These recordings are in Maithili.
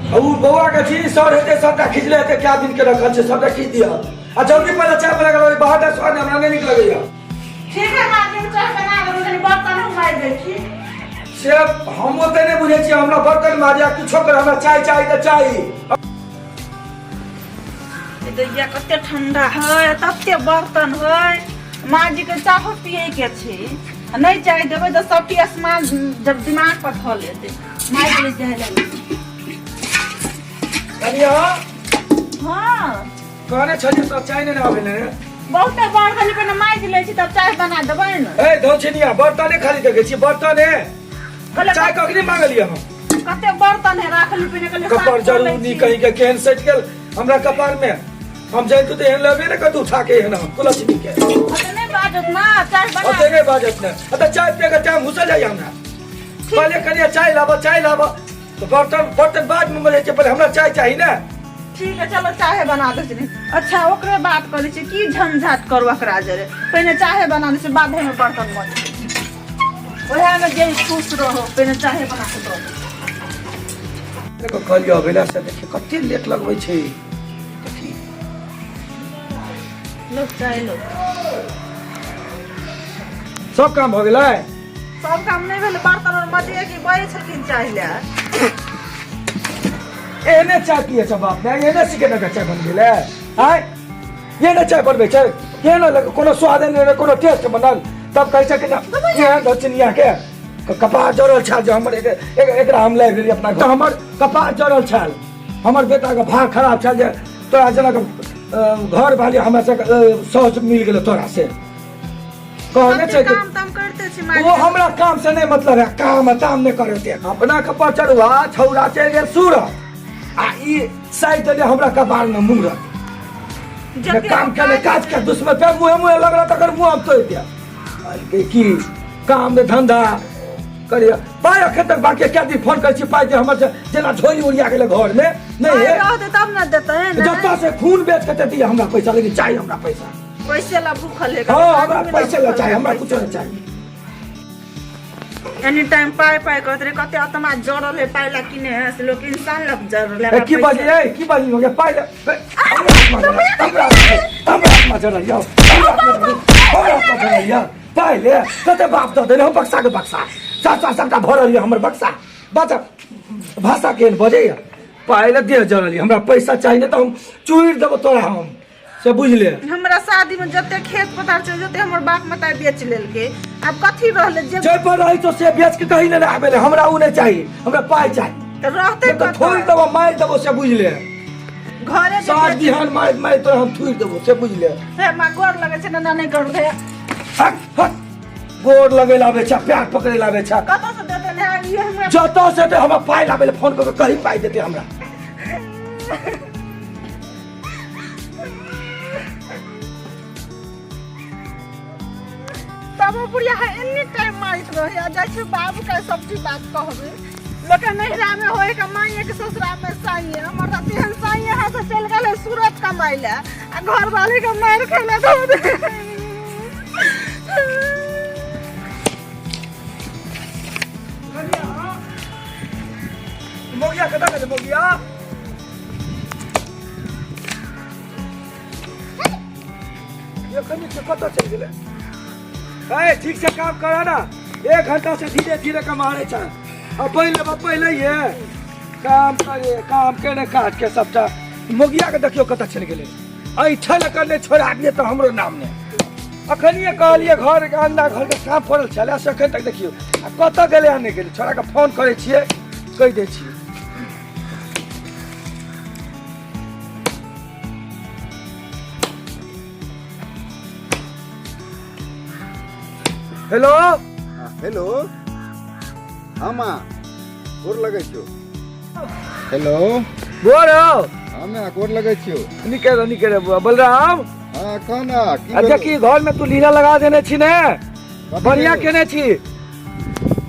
उ बौआ के चीनी सर हेतै सबटा खिचले हेतै कए दिन के रखल छै सबटा खींच दिअ आ जल्दी पहिले चाय बना के बाहर दा स्वाद हमरा नहि नीक लगैया। ठीक है माँ जी, चाय बना देबै, कनि बर्तन हम मारि दै छी। से हम ओते नहि बुझै छियै, हमरा बर्तन मारिया किछो कर, हमरा चाय चाही तऽ चाही। दैया कते ठंडा है, तते बर्तन है, माँ जी के चाहो पिए के छै, आ नहि चाय देबै तऽ सबके आसमान जब दिमाग पर धऽ लेतै। माय के चाय लगे। कनिया। हाँ। कहने छलियै सब चाय नहि आबै ने। बहुते बर्तन पहिने माजि लै छी तब चाय बना देबै ने। ए धौछिनिया बर्तने खाली देखै छी बर्तने। कहले चाय कखनी मांगलियै हम? कते बर्तन है राखल पहिने कहले कपार साफ कऽ लै जरूर छी। कहीं के केहन सटि गेल हमरा कपार में। हम जाइतु तऽ एहन लेबे ने कतौ उठा के एहन हम कुलक्षणी के। ओते नहि बाजत ना, चाय बना। ओते नहि बाजत ने। आ तऽ चाय पिए के टाइम घुसल जाइए हमरा। पहिले कनिया चाय लाबऽ, चाय लाबऽ, तऽ बर्तन बर्तन बाद में मजे छै, पहिले हमरा चाय चाही ने। ठीक है चलो चाहे बना दै छी। अच्छा ओकरे बात करै छी की झंझट करू ओकरा जरे, पहिने चाहे बना दै छी बादे में बर्तन मजबै। ओएह में जे खुश रहो, पहिने चाहे बना के दऽ दू। देखो कहलियो अबेला से देखियो कते लेट लगबै छै। देखी। लो चाय लो। सब काम भऽ गेलै? सब काम नहि भेलै, बर्तन और मजे की बजै छलखिन चाय लए। एहने चाय पिए छै बाप रे, एहने सिकेने के चाय बन गेलै। आय एहने चाय बनबै छै, केहन लग कोनो स्वाद नहि रहै, कोनो टेस्ट बनल, तब कहै छै कि ना, एहन दक्षिणिया के कपार जरल छल जे हमर एकरा हम लाबि लेलियै अपना घर। हमर कपार जरल छल, हमर बेटा के भाग खराब छल जे तोरा जेना के, घर वाली हमरा से, शौच मिल गेलै तोरा से। कहने छै कि काम ताम करते छी माय। वो हमरा काम से नहीं मतलब है, काम ताम नहीं करते। अपना कपार चढ़ुआ छौड़ा चलि गेल सूरत, आ ई साइड देले हमरा कपार में मुंगरत। जते काम केले काज के दुश्मन पे मुँहे मुँहे लगला तकर मुँह हम तोड़ि दिया। कहलकै की काम ने धंधा करिए पाइ अखन तक बाकी कए दिन फोन करै छी पाइ जे हमर जेना झोरी उड़िया गेलै घर में नहीं पाइ है। रहतै तब ने देतै ने। जतऽ से खून बेच के देती हमरा पैसा, लेकिन चाहिए हमरा पैसा। पैसे ला भूखल है। हाँ, हमरा पैसे ला चाहिए, हमरा कुछ नहीं चाहिए। एनी टाइम पाइ पाइ कहत रहे, कते आत्मा जरल है पाइ ला किने है से लोग इंसान लग जरल है। ए, की बाजी, ए, की बाजी हो गया पाइ ला, ए, हमरा आत्मा जरल, हमरा आत्मा, हमरा आत्मा जरल यौ, हमरा आत्मा जरल, हमरा आत्मा जरल यौ, पाइ ले, कते बाप दऽ देने हम बक्सा के बक्सा, चाचा सबटा भरल यऽ हमर बक्सा। बच्चा भाषा केहन बजैया, पाइ ले देह जरल यऽ, हमरा पैसा चाही नहि तऽ हम चूरि देबो तोरा हम, से बुझि ले। हमरा शादी में जते खेत पथार छै जते हमर बाप माता बेच लेलकै, आब कथी रहलै जे जे पर रहै छौ से बेच के कहीं नहि आबै ले, हमरा उ नहि चाही, हमरा पाइ चाही। तऽ रहतै नहि तऽ कतऽ? थोड़ि देबो, मारि देबो, से बुझि ले। घरे जे साँझ बेच- बिहान मारि मारि तोरा हम थोड़ि देबो, से बुझि ले। हे माँ गोर लगै छै ना, नहि करू हे। हट, हट। गोर लगै लाबै छै, पैर पकड़ै लाबै छै। कतऽ से देतै ने ई हमरा? जतऽ से दे, हमरा पाइ लाबै ले फोन कऽ के कहीं पाइ देतै हमरा। तब ओ बुढ़िया है एनी टाइम मारैत रहे आ जाइ छै बाबू के सब चीज बात कहबै। लोक नैहरा में होए के माइए के ससुरा में साइए, हमर तऽ तेहन साइए यहाँ से चलि गेलै सूरत कमाइ लए आ घर वाली के मारि खेले धो दे। मोगिया कतऽ गेलै मोगिया? एखन से कतऽ चलि गेलै? ए, ठीक से काम करा ना, 1 घंटा से धीरे धीरे कमा रहे छा। अब पहिले बा पहिले ये काम करे, काम केने काज के सबटा। मोगिया के देखियो कतऽ चलि गेलै। ऐ छल करने छोड़ा दिए तऽ हमरो नाम ने। अखनिए कहलिए घर के अंगना घर के काम पड़ल छलै से अखन तक देखियो आ कतऽ गेलै आ नहि गेलै। छोड़ा के फोन करै छियै, कहि दै छियै। हेलो। हेलो। हाँ माँ, गोर लगै छियौ। हेलो। गोर हौ। हाँ माँ, गोर लगै छियौ। निके रह, निके रह बुआ। बलराम। हाँ, कह ना, की आ भेलौ? देखी घर में तू लीला लगा देने छी ने, कथी बढ़िया भेलौ? केने छी।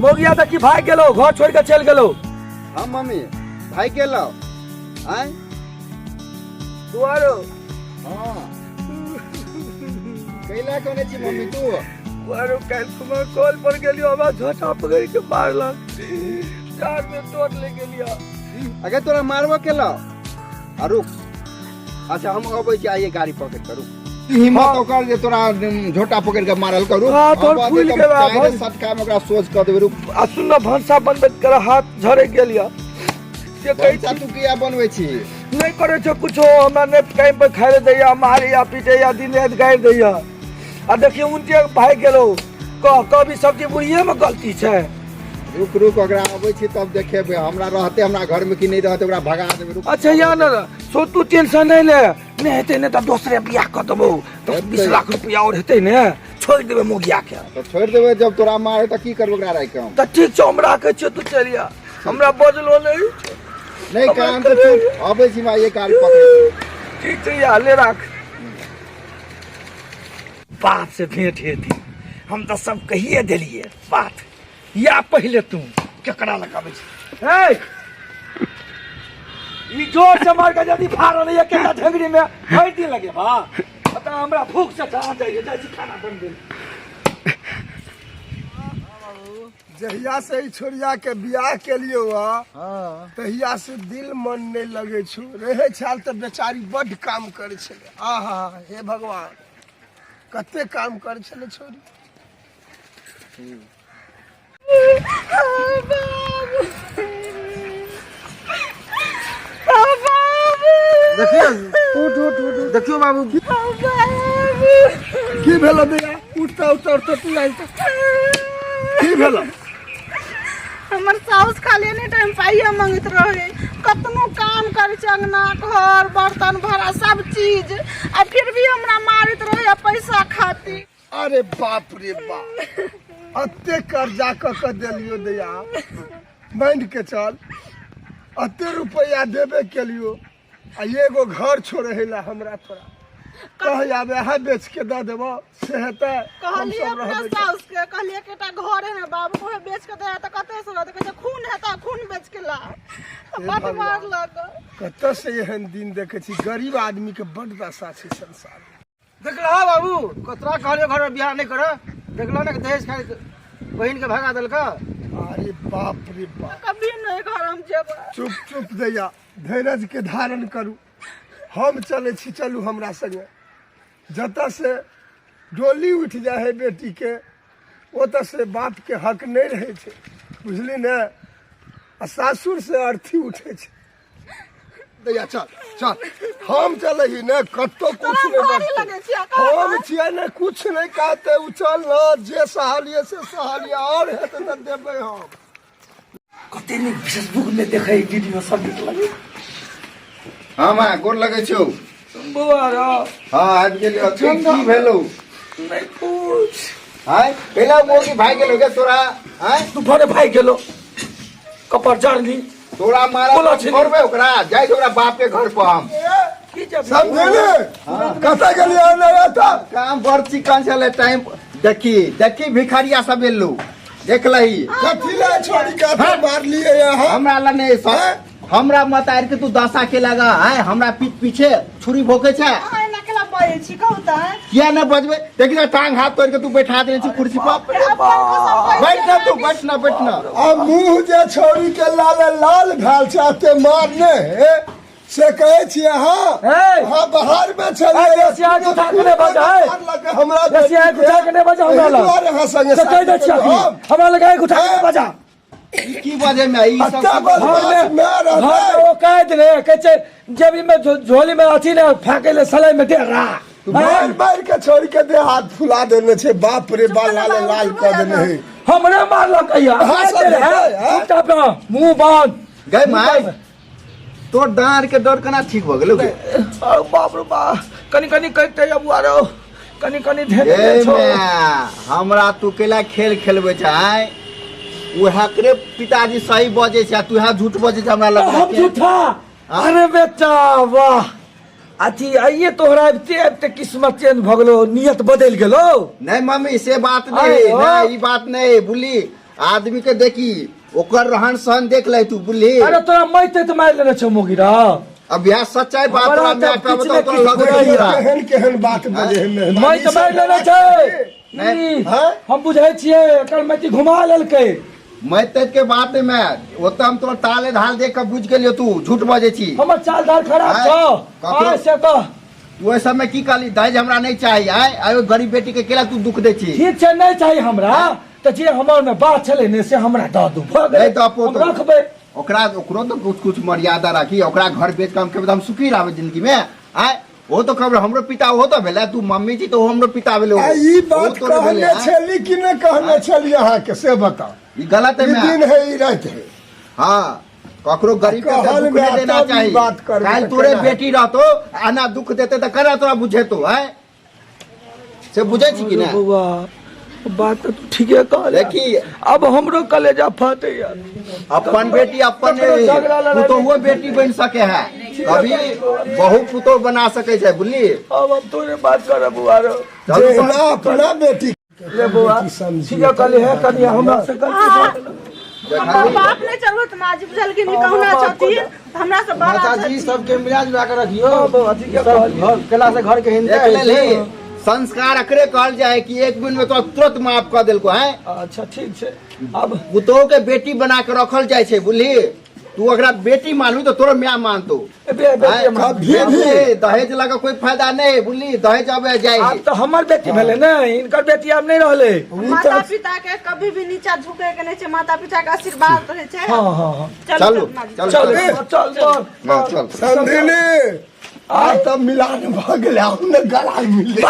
मोगिया देखी भागि गेलौ, घर छोड़ के चलि गेलौ। हाँ मम्मी, भागि गेलौ। आँय? बुआरो। हाँ। कैला कहने छी मम्मी तू? बुआरो, काल्हि खुमा कॉल पर गेलियो, हमरा झोटा पकड़ि के मारलक, चार में तोड़ ले गेलियो। अगे तोरा मारबो केलौ आ रुक अच्छा हम अबै छी आइए गाड़ी पकड़ के रुक हिम्मत ओकर जे तोरा झोटा पकड़ के मारल करू हाँ, तोहर फूलि गेल बा, भन- सटका में ओकरा सोच कऽ देबै रुक आ सुन न भनसा बनबैत कर हाथ झड़क गेल यऽ से कहै भनसा छी तू किया बनबै छी नहि करै छै कुछो हमरा नहि टाइम पर खाइ लए दैया मारैया पीटैया दिन राति गारि दैया आ देखियौ उनटे भागि गेलौ कह कभी सब्जी बुढ़िएमे गलती छै रुक रुक ओकरा अबै छी तब देखेबै हमरा रहते हमरा घर में कि नहि रहते ओकरा भगा देबै रुक अच्छा या न सो तू टेंशन नहि ले नहि हेतै ने तऽ दोसरे बियाह कऽ देबौ तऽ 20 लाख रुपया आओर हेतै ने छोड़ि देबै मोगिया के तऽ छोड़ि देबै जब तोरा मारे तऽ की करबै ओकरा राखि कऽ हम तऽ ठीक छौ हम राखै छियौ तू चलि आ हमरा बजलो नहि नहि काम तऽ चुप अबै छी माँ ये गाड़ी पकड़ ठीक छै या ले राख बाप से भेंट हेती हम तऽ सब कहिए देलिए बात या पहिले तू केकरा लगाबै छी हे ई जोर से मार के यदि फाड़ल एक एकटा ढेंगरी में भरि दिन लगे बा तऽ हमरा भूख से चढ़ा जाइए जाइ छी खाना बनबै जहिया से ई छोरिया के बियाह केलियो हँ तहिया से दिल मन नहि लगै छौ रहै छल तऽ बेचारी बड्ड काम करै छलै आहा हे भगवान कते काम करै छलै छोरी देखियौ उठ उठ उठ देखियौ बाबू की भेलो दैया उठता उठता उठता तू आयल तऽ की भेलो हमर साउस खाली एनी टाइम पाइए मंगैत रहे कतनो काम करै छै अंगना घर बर्तन भाड़ा सब चीज आ फिर भी हमरा मारैत रहे आ पैसा खातिर अरे बाप रे बाप अते कर्जा कऽ के देलियो दैया मानि के चल अते रुपैआ देबे केलियो आ एगो घर छोड़े ला हमरा तोरा कह आबे अहाँ बेच के दऽ देबो से हेतै हम कहलियै सब अपना रहबै साउस के कहलियै कि एकटा घर है ने बाबू को बेच के दे तऽ कते से रहतै कहै छै खून हेतै खून बेच के ला बड भगवान। मारलक कतऽ से एहन दिन देखै छी गरीब आदमी के बड दशा छै संसार मे देखलह बाबू कतरा कहलियो घर में बियाह नहीं कर देखलह ना कि दहेज खाइ बहिन के भगा देलक अरे बाप रे बाप कभी नहीं घर हम जेबै चुप चुप दैया धैर्य के धारण करू हम चलै छी चलू हमरा संगे जतऽ से डोली उठि जाइ है बेटी के ओतऽ से बाप के हक नहि रहै छै बुझली ने आ सासुर से अर्थी उठै छै दैया चल चल हम चलै ही ने कतौ कुछ तोरा नहि भारी बचतै लगै छियै कहाँ हम छियै ने कुछ नहि कहतै ओ चल ने जे सहलियै से सहलियै आओर हेतै तऽ देबै हम कते नीक फेसबुक में देखै वीडियो सब नीक लगे हाँ माँ गोर लगै छौ बौआ रौ हाँ आबि गेलियो की की भेलौ नहीं पूछ आँय कैला मोगी भागि गेलौ गे तोरा आँय तू भरे भागि गेलो कपर जड़ली तोरा मारा बोलो छी। छोड़बै ओकरा जाइ छै ओकरा बाप के घर पर हम की जब समझे कतऽ गेलियै नहि एतऽ काम बड़ चिकन छलै टाइम देखी देखी भिखारिया सब एलौ देख लही कथी ले छोड़ी के एतऽ मारलियै अहाँ हमरा लग नहीं सर हमरा मत आर के तू दशा के लगा आय हमरा पीठ पीछे छुरी भोके छै अहाँ एना केला बजै छी कहू तऽ किया न बजबे देखी ना टांग हाथ तोड़ के तू बैठा देने छी कुर्सी पर अपन कसम कहै बैठ छी ना तू बैठ ना बैठ ना आ मुंह जे छोड़ी के लाल लाल भेल छै एते मारने से कहै छी अहाँ हे! अहाँ बाहर मे छलियै ए, बेसी आँख उठा के नहि बजा, हे! मारलक हमरा बेसी आँख उठा के नहि बजा हमरा एहि लग। दुआरे अहाँ संगे से कहि दै शादी छियै केलहुँ हम। हमरा लग आँखि उठा के नहि बजा ई की बजे में ई सब अच्छा की बस घर में मैं रहता घर में वो कह देले कहै छै जेबी में झोली में अथी ने फाके ले सलाई में दे रा मारि मारि के छोड़ के दे हाथ फुला देने छै बाप रे बा लाल लाल कऽ देने है हमरे मारलक अइया हाँ, सब हेतै, हाँ? चुपचाप रह, मुंह बंद गए माय तोर डाँर के डर केना ठीक भऽ गेलौ गे अरे बाप रे बा कनी कनी कहिते अब आरो कनी कनी धेने ए छौ माय हमरा तू केला खेल खेलबै छै आँय उएह करे पिताजी सही बजै छै आ तू उएह झूठ बजै छै हमरा लग हम झूठा अरे बेटा वाह अथी आइए तोहरा आबिते आबिते किस्मत चेंज भऽ गेलो नियत बदलि गेलो नहीं मम्मी से बात नहीं आइ हो। नहीं ई बात नहीं बुली आदमी के देखी ओकर रहन सहन देख ले तू बुली अरे तोरा मैते तऽ मारि लेने छौ मोगी र अब यह सच्चाई बात हमरा तोरा तऽ मैं कहबो किछु तो ने तोरा किछु लगै बुझाइया। हमरा। केहन केहन बात बजे है मैत मारि लेने छै नहि। ई, हाँ? हम बुझै छियै एकर मैती घुमा लेलकै मैं तेज के बात नहीं मैं ओतऽ हम तोर ताले ढाल देख के बुझ गेलियो तू झूठ बजै छी। हमर चाल ढाल खराब आँय, छौ? ककरो- आँय, से कह। तू ओहि समय की कहली, दहेज हमरा नहीं चाही। आय आय ओहि गरीब बेटी के केला तू दुख दै छी? ठीक छै, नहीं चाही हमरा तऽ जे हमर में बात छलै ने से हमरा दऽ दू, भऽ गेलै। नहि दऽ पौतौ। हम रखबै। ओकरा ओकरो तो कुछ कुछ मर्यादा राखी। ओकरा घर बेच के हम खेबै तऽ हम सुखी रहबै जिंदगी में? आय ओ तो कहबै हमरो पिता ओहो तो भेलै, तू मम्मी छी तो हमरो पिता भेलै। आ ई ओ बात तोरे भेलै, कहने आँय? छली कि नहि कहने छली अहाँके से बताउ। ई गलत है ई मैं। दिन है ई राति है। हाँ, ककरो गरीब के कहल दुख में नहीं देना तब ई चाही। बात करबै काल्हि तऽ तोरे केना बेटी रहतो आना दुख देते तऽ केना तोरा बुझेतो? है से बुझै छी कि अरे नहि? बौआ, बात तऽ तू ठीके कहले। देखी। अब हमरो कलेजा फटैया। अपन बेटी अपन ककरो झगड़ा लड़ाई पुतोहुओ बेटी बन सके है, कभी बहु पुतोह बना सके छै, बुझली? अब हम तोरे बात करब बौआ रो। चलू। जहिना अपना बेटी ले बौआ, बेटी समझी। ठीके कहली है कनिया, हमरा से गलती भऽ गेल। हमर बाप नहि चलबो तऽ माँ जी बुझलखिन ई कहुना बाप छथिन, हमरा से बड़ा माताजी छथिन। सबके मिला जुला के रखियो। हाँ, बौआ, ठीके सब कहलियै। घर केला से घर के हिंदा देख लेलही, संस्कार एकरे कहल जाय कि एक मिनट में तो तुरंत माफ कर देलको है। अच्छा ठीक छै। अब पुतोह के बेटी बना के रखल जाय छै, बुझली? तू ओकरा बेटी मानू तो तोरो माय मानतो। बे बेटी आँय, मान- कभी भी। ए, दहेज लगा कोई फायदा नहीं, बुझली? दहेज अब जाए। आब तऽ हमर बेटी भेलै ने, हिनकर बेटी आब नहि रहलै। ओ माता तऽ पिता के कभी भी नीचा झुके के नहीं छै, माता पिता के आशीर्वाद रहे छै। हाँ हाँ हाँ। चलू, माँ जी। चलू। चल चल चल। हाँ, चल। समधिनी, आब तऽ मिलान भऽ गेलै, हम ने गला मिले।